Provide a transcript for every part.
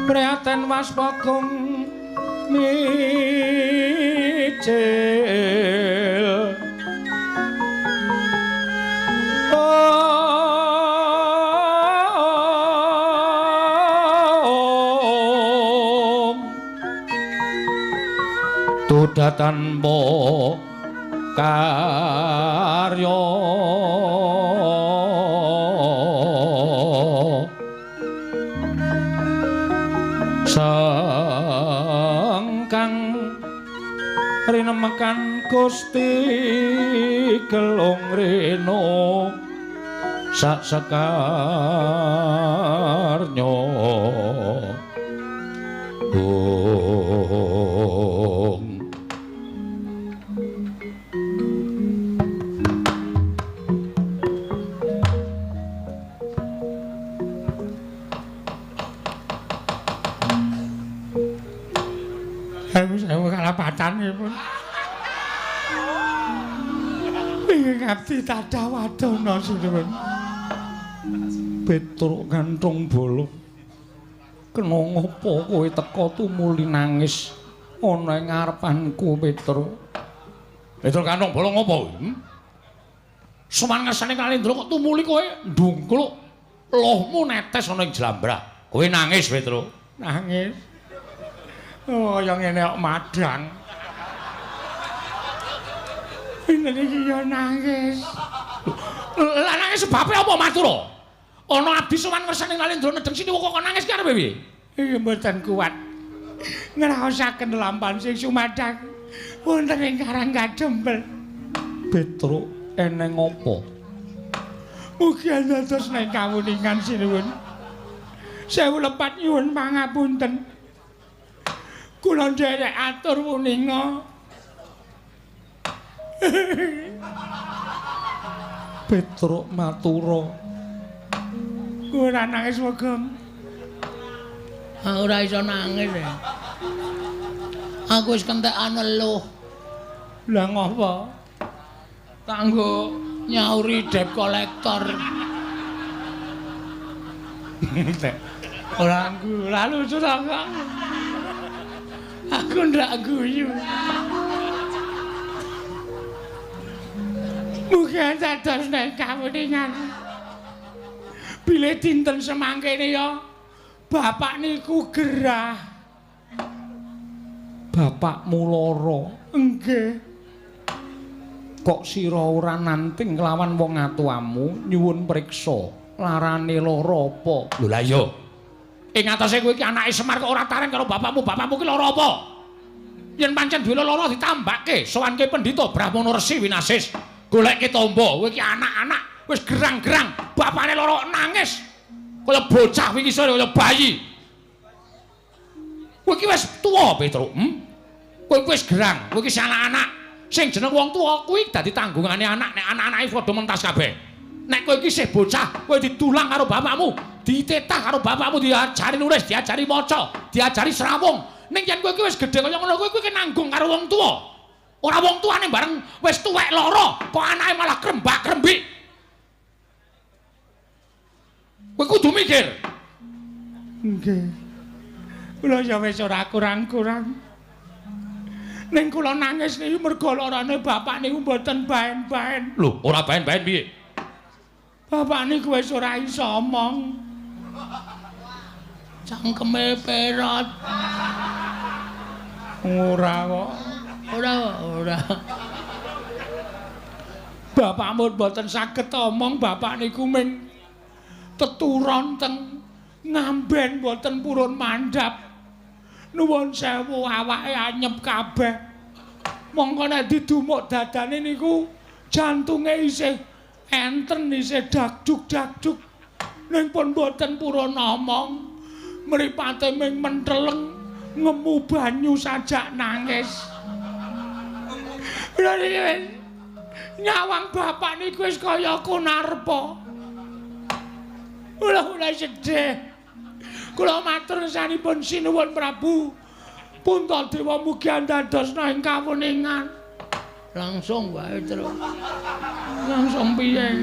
Prihatin waspagung mijil. Om Tuda tanpa karya sengkang rinemekan Gusti Gelung Rena sak sekarnya. Om. Sewu kalapatanipun. Ingkang abdi tadah wadana sinuwun. Petruk kanthong bolo. Kena ngopo kowe teka tumuli nangis ana ing ngarepanku, Petruk? Petruk kanthong bolo ngopo kuwi? Sowan ngersane Kalendra kok tumuli kowe ndungkluk lohmu netes ana ing jlambrah. Kowe nangis, Petruk? Nangis. Oh, yang ngene kok madang. Pinten iki ya nangis. Lah nangis sebabe apa Matura? Ana abdi sowan ngersane Kalendra nedheng sini kok nangis ki arepe piye? Iki mboten kuat. Ngraosaken lampahan sing sumadhang wonten ing Karang Kadempel. Petruk eneng apa? Mugi dados ning kawuningan sinuwun. Sewu lepat nyuwun pangapunten. Kula nderek atur wuninga. Petruk matura. Ora nangis wegem. Aku ora iso nangis. Aku wis kentekan eluh. Lah ngopo? Kanggo nyauri debt collector. Ora ora lucu ta kok. Aku ndak guyu. Mugi dados nek kawuningan. Bilih dinten semangkene ya bapak niku gerah. Bapakmu lara. Nggih. Kok sira ora nanting kelawan wong atuamu nyuwun priksa larane lara apa? Lho lah iya. Ing atase kowe iki anake Semar kok ora tareng karo bapakmu, bapakmu ki lara apa? Yen pancen duwe lara ditambake, sowanke pendhita Brahmana Resi Winasis. Goleke tombo, kowe iki anak-anak wis gerang-gerang, bapakne lara nangis. Kaya bocah wingi sore kaya bayi. Kowe iki wis tuwa, Petruk. Kowe iki wis gerang, kowe iki anak-anak. Sing jeneng wong tuwa kuwi dadi tanggungane anak, nek anak-anake padha mentas kabeh. Nek kowe iki isih bocah, kowe didulang karo bapakmu, ditetah karo bapakmu, diajari nulis, diajari maca, diajari srawung. Ning yen kowe iki wis gedhe kaya ngono, kowe iki nanggung karo wong tuwa. Ora wong tuane bareng wis tuwek lara, kok anake malah krembak-krembik. Kowe kudu mikir. Nggih. Kula ya wis ora kurang-kurang. Ning kula nangis niku mergo larane bapak niku mboten baen-baen. Lho, ora baen-baen piye? Bapak niku wis ora iso omong. Cangkeme perot. Ora kok. Ora, ora. Bapakmu mboten saged omong, bapak niku ming teturon teng ngamben mboten purun mandhap. Nuwun sewu awake anyep kabeh. Mongko nek didumuk dadane niku jantunge isih enten, isih dakduk-dakduk. Ning pun mboten purun omong. Mripate ming menteleng ngemu banyu sajak nangis. Lha niki nyawang bapak niku wis kaya kunarpa. Kula mulai sedih. Kula matur sanipun sinuwun Prabu. Puntadewa mugi andadosna ing kawuningan. Langsung wae, Truk. Langsung piye?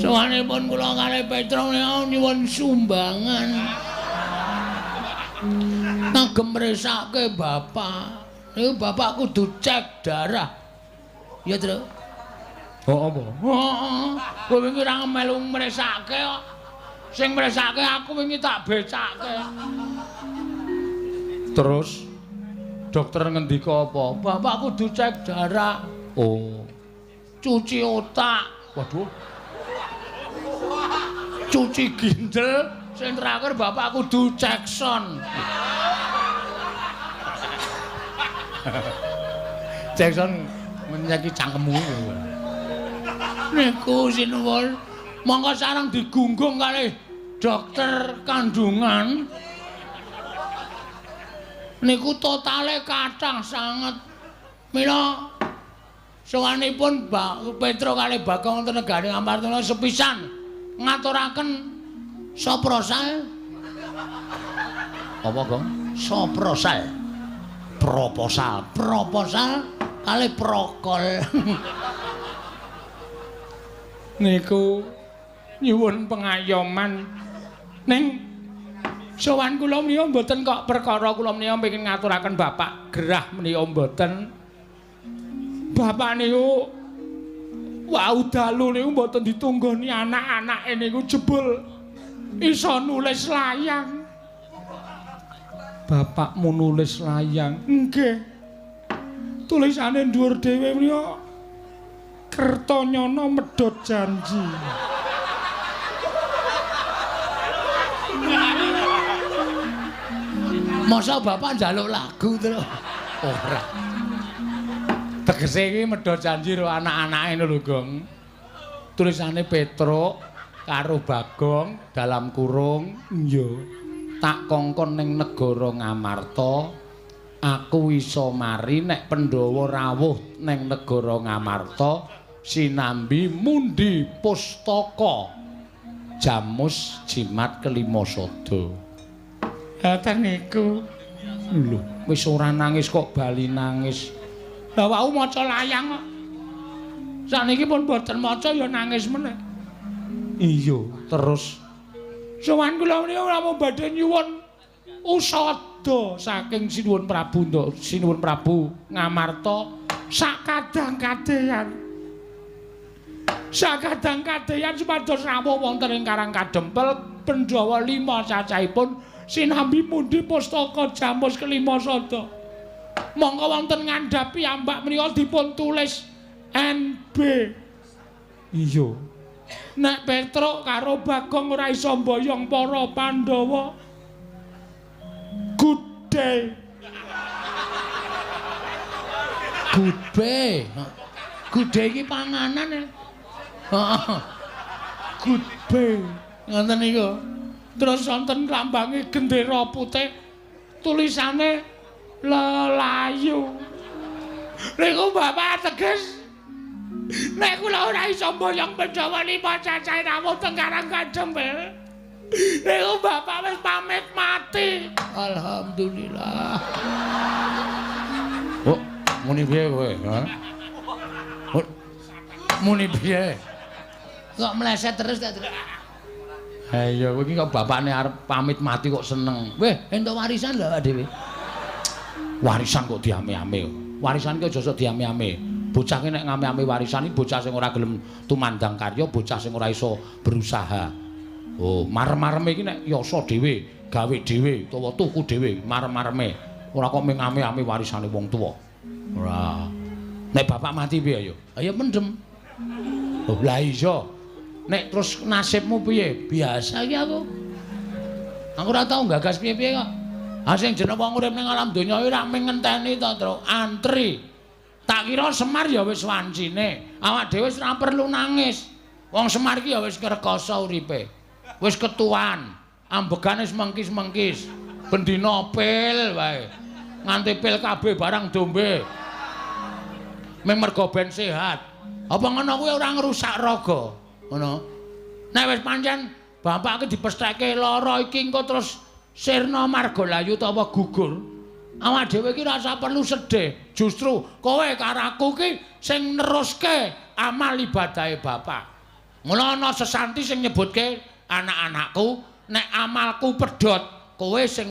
Sowanipun kula kalih Petruk nyuwun sumbangan. Ngagem mresake bapak. Niku bapak kudu cek darah. Ya, Tru. Oh, apa? Heeh. Kowe wingi ora melu mresake kok. Sing mresake aku wingi tak becake. Terus dokter ngendika apa? Bapak kudu cek darah. Oh. Cuci otak. Waduh. Cuci ginjel. Sing terakhir bapak kudu cek sound. Cek sound menyaki cangkemmu. Niku sinuwun. Monggo sareng digunggung kalih dokter kandungan. Niku totale kathah sanget. Mila sowanipun Mbak Petro kalih Bagong wonten negari Ngamarta sepisan ngaturaken soprosal. Apa, Gong? Soprosal. Proposal. Proposal kalih prokol. Niku nyuwun pengayoman. Ning sowan kula menika mboten kok perkara kula menika pengin ngaturaken bapak gerah menika mboten. Bapak niku wau dalu niku mboten ditunggoni anak-anake niku jebul iso nulis layang. Bapakmu nulis layang? Nggih. Tulisane dhuwur dhewe menika Kertanyana medhot janji. Masa bapak njaluk lagu terus? Ora. Tegese iki medhot janji karo anak-anake lho, Gong. Tulisane Petruk karo Bagong dalam kurung iya. Tak kongkon ning negara Ngamarta, aku iso mari nek Pandhawa rawuh ning negara Ngamarta sinambi mundi pustaka jamus jimat kelima sada. Ngoten niku. Lho, wis ora nangis kok bali nangis. Lah wau maca layang kok. Sakniki pun boten maca ya nangis meneh. Iya, terus sowan kula menika namung badhe nyuwun usada saking Sinuwun Prabu Sinuwun Prabu Ngamarta sakadang-kadeyan. Sakadang-kadeyan supados rawuh wonten ing Karang Kadempel Pandhawa 5 cacahipun sinambi mundi pustaka jamus kelima sada. Monggo wonten ngandhap piyambak menika dipun tulis NB. Iya. Nek Petruk karo Bagong ora iso mboyong para Pandhawa. Good day. Good day. Good day iki panganan ya. Heeh. Good day. Ngoten niku. Terus wonten lambange gendera putih tulisane lelayu. Niku bapak teges nek kula ora iso mboyong Pandhawa 5 cacahe rawuh teng Karang Kadempel. Niku bapak wis pamit mati. Alhamdulillah. Oh, muni piye kowe, ha? Oh, muni piye? Kok meleset terus ta, Tru? Ha iya, kowe iki kok bapakne arep pamit mati kok seneng. Weh, entuk warisan lho awak dhewe. Warisan kok diame-ame. Warisan ki aja sok diame-ame. Bocah ki nek ngame-ame warisan iki bocah sing ora gelem tumandang karya, bocah sing ora iso berusaha. Oh, marem-mareme iki nek yasa dhewe, gawe dhewe utawa tuku dhewe, marem-mareme. Ora kok mung ngame-ame warisane wong tuwa. Ora. Nek bapak mati piye ya? Ayo mendem. Oh, lah iya. Nek terus nasibmu piye? Biasa iki aku. Aku ora tau gagas piye-piye kok. Ha sing jeneng wong urip ning alam donya iki ora mung ngenteni to, Tru. Antri. Tak kira Semar ya wis wancine. Awak dhewe wis ora perlu nangis. Wong Semar iki ya wis ngrekoso uripe. Wis ketuan, ambegane wis mengkis-mengkis. Bendina pil wae. Nganti pil kabeh barang dombe. Mung mergo ben sehat. Apa ngono kuwi ora ngrusak raga? Ngono. Nek wis pancen bapak iki dipestheke lara iki engko terus sirna margalayu utawa gugur. Awak dhewe iki ora usah perlu sedih. Justru kowe karo aku ki sing neruske amal ibadahe bapak. Mula ana sesanti sing nyebutke anak-anakku, nek amalku pedhot, kowe sing